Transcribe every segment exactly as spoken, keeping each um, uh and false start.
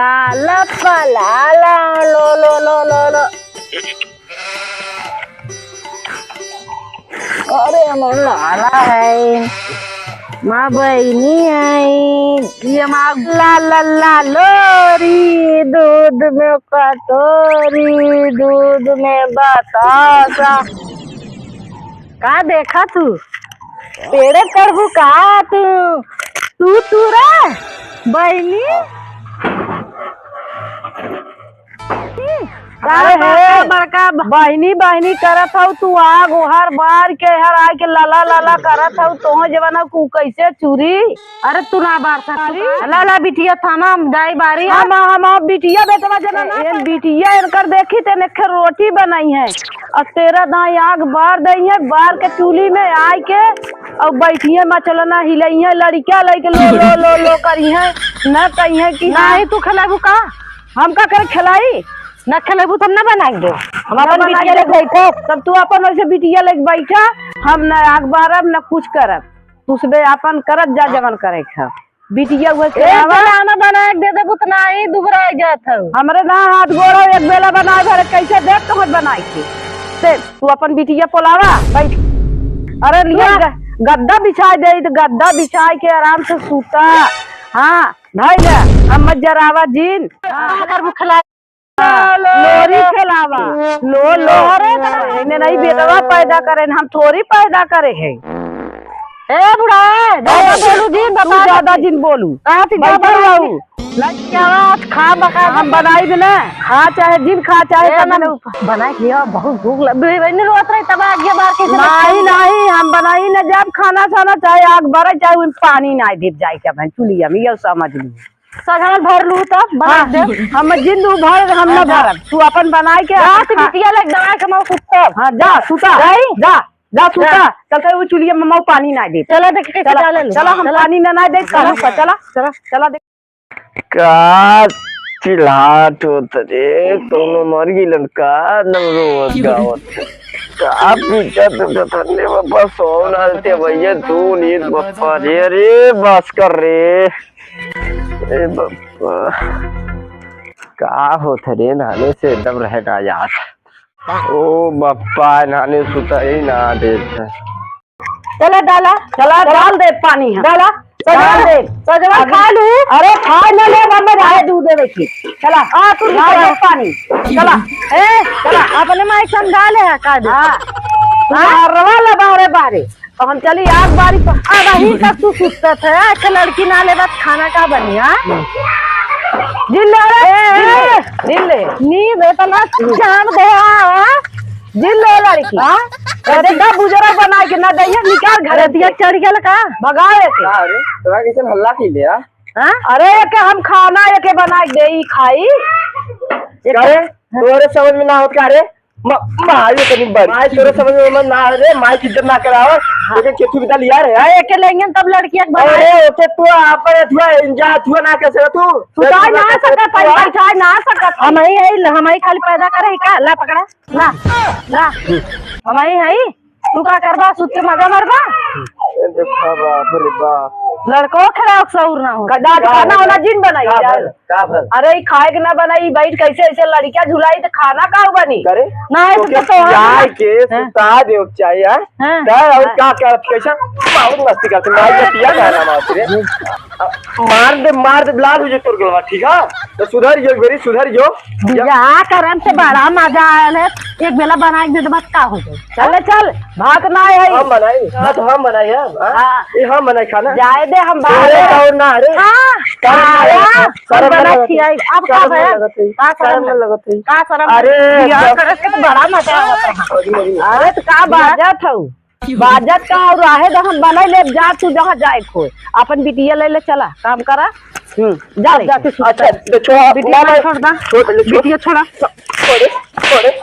लाला पा लाला, लो, लो, लो, लो, लो। अरे, हमार लाला है, माँ बहिनी है, ये माँ लाला, लाला लोरी, दूध में कटोरी, दूध में बतासा। का देखा तू? पेड़े चढ़बू का तू? तू, तू रे बहिनी? अरे बड़का, हे, बड़का ब- बहिनी, बहिनी करत हऊ तू, आग ओहर बार के हर आइ के लला, लला करत हऊ, तोह जवन हऊ कू कैसे चुरी? अरे तू ना बार सकती। ला, ला, बिटिया थाना हम जाई बारी हम, हम, हम बिटिया बेटवा जना ना ए, बिटिया इनकर देखी ते नेखे रोटी बनाई है। और तेरा दाई आग बार दई है, बार के चूल्ही में आइ के और बैठी है, मचलना हिलई है, लड़किया लइके लो, लो, लो, लो करी है, न कही है कि हाँ। नहीं तू खिलाबू का? हम का करे खिलाई? न खिलाबू तब न बनाई दे। हम ना अपन बनाई बिटिया दे। लेके बैठे। तब तू अपन वैसे बिटिया लेके बैठा, हम न आग बारब न कुछ करब। तू सबे अपन करत जा जवन करे के ह। बिटिया हुआ ए, चलावा। चला ना बनाए के दे देबू त नाही दुबराई जात हऊ। हमरे ना हाथ गोड़ हो, एक बेला बनाए भरे कैसे देख तुम बनाए के। से तू अपन बिटिया पोलावा, बैठ। अरे लिया ग-, गद्दा बिछाए दे, त गद्दा बिछाए के आराम से सूता। हाँ, धइले, हम मत जरावा जिन। हाँ, अगर भूख लाग लोरी खेलावा। लो, लो। अरे, इन्हें नहीं बेटवा पैदा करे, हम थोड़ी पैदा करे हैं। ए बुढ़ा, ज्यादा ए, बोलू जिन, तू बता ज्यादा दे। जिन बोलू। कहाँ थी बैठल ज्यादा रहू। लड़कियावा, आज खा बका हम दे। बनाई भी ना, खा चाहे जिन खा चाहे ए, सब ना, लोग। बनाई लिया, बहुत भूख लग, बे-, बे-, नहीं रोत रही, तब आग ये बार कैसे नहीं, बच्चा? नहीं, हम बनाई ना, जब खाना खाना चाहे आग बरे, चाहे उन पानी ना दे जाए, क्या बहन, चुलिया में, ये समझ ली। सजवल भर लू तब बना हाँ, दे। हम जिंदू भर हम ना हाँ, जा। भरब। तू अपन बनाई के रात अपन खा। बिटिया लग दवाई के मऊ कुत्ता। हाँ, जा, सुता। जाई? जा, जा, सुता। जा। चल के वो चुलिया में मऊ पानी ना दे। चला देख के चला, चला ले। चला, हम चला। पानी ना, ना दे, चला। चला, चला। चला। चला देख। का चिल्लात होत रे, कौनो मर गइलन का, न रोवत गावत। का पीछा तू कतने बाबा, सौ ना देते भैया, दो नींद बप्पा रे, रे, बस कर रे। ए बप्पा, का होत रे, नाने से एकदम रह ना यार। ओ बप्पा, नाने सुता ही ना देत। चला डाला, चला डाल दे पानी हम। डाला, डाल सजवा, दे। सजवा अभी खा लू। अरे खाए ना ले, हम रहे दूध देवे की। चला, आ, तू डाल दे निकल। पानी। चला, ए, चला। अपने माई समझा ले है, का दे। हाँ। हाँ? मारवा ले बारे बारे। तो हम चली आग बारी पर। अब अही तक तू सुतत है, एक लड़की ना लेबा त खाना का बनी, हाँ? जिन ले रे, ए, जिन ले, ए। जिन ले। नींद इतना जान गया, हाँ? जिन ले लड़की। हाँ? अरे देखा बुजुर्ग बना के ना दइया, निकाल घर अरे दिया से। चढ़ गया का? भगावे के। का रे? तोरा कैसन हल्ला की ले, आ? हाँ? अरे एके हम खाना एके बना के देई, खाई। का रे? तोरे समझ में ना होत का रे? म-, माई तनी बड़ी। माई तोरे समझ में ना आ रे, माई की इज्जत ना कराओ। हाँ। लेकिन केथू बिता लिया रे। अरे, एके लेंगे तब लड़किया के बनाए। अरे, ओके तू आपन अथुआ, इंजा अथुआ ना कर सकत तू। सुताई ना सकत, तू आ। बैठाई ना सकत। हम ही है, हम ही खाली पैदा करे है का? ला पकड़ा, ला, ला। हम ही है, तू का करबा, सुत के मजा मरबा। ए, देखा बाप रे बाप। लड़को खराब शौर ना हो। का दादा का खाना वाना जिन बनाई का यार। भल? का भल? अरे, ई खाए के ना बनाई, बैठ कैसे ऐसे लड़किया झुलाई, त खाना का बनी? करे? ना, ऐसे तो तो तोहार पियाई ना। के हाँ। सुता देव के चाहिए, हाँ? हाँ। का और हाँ। का, का, कैसा? बहुत मस्ती करते, मार के पिया गाना मारते रे। मार दे, मार दे, लाल हो जाए तोर गलवा, ठीक है? तो सुधर जो, एक बेरी सुधर जो। बियाह करन से बड़ा मजा आयल है, एक बेला बना के दे दे, बस का हो जाए? चल, चल, भात ना है। हम बनाई, भात हम बनाई है, हाँ? हाँ। ये हम बनाई खाना। जाए दे, हम बाहर अरे, हैं। और ना, अरे। हाँ, शर्म हाँ, लगत है, हाँ, शर्म बना लगत है, खियाई। अब का शर्म भया? लगत है, का शर्म शर्म लगत? लगत है। का शर्म अरे, लगत? बियाह जब करे के तो बड़ा मजा आवत है। अरे, मौज में। अरे, तो का बाजत हऊ? बाजत का और आहे तो हम बनाई ले, जा तू जहाँ जाए खोए। अपन बिटिया ले ले चला, काम करा। हम्म, जा अब ले। जाके सुत अच्छा, कर। तो छोड़, बिटिया ना, ना, ना, छोड़ दा। छोड़, ले, छोड़। बिटिया छोड़ा। छोड़े, छोड़े।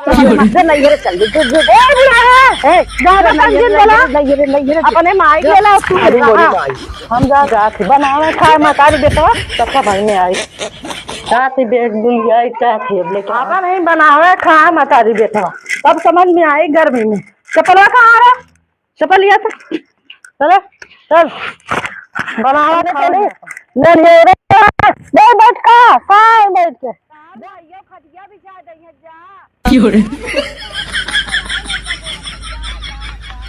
दे, नहीं, ये चल, दे, दे, दे। ए, बुढ़ा है। ए, जा, जा, जा, नहीं, ये, जा, नहीं, जा, ये, नहीं, ये, नहीं, ये, नहीं, ये। अपने माई के ला तू। अरे, मोरी हाँ। माई। हम जा, जात ही बनावे खाए मतारी बेटवा, तब का भाई में आई। जात ही बेग दुई आई, जात ही अब लेके। आपन ही बनावे खाए मतारी बेटवा, तब समझ में आई गर्मी में। चपलवा कहाँ रहा? चपलिया से। चलो, चल। बनावा दे चली। ले ले रे। दे बैठ का, का बैठ के। कहाँ भैया खटिया बिछा दे जा। क्यों रे?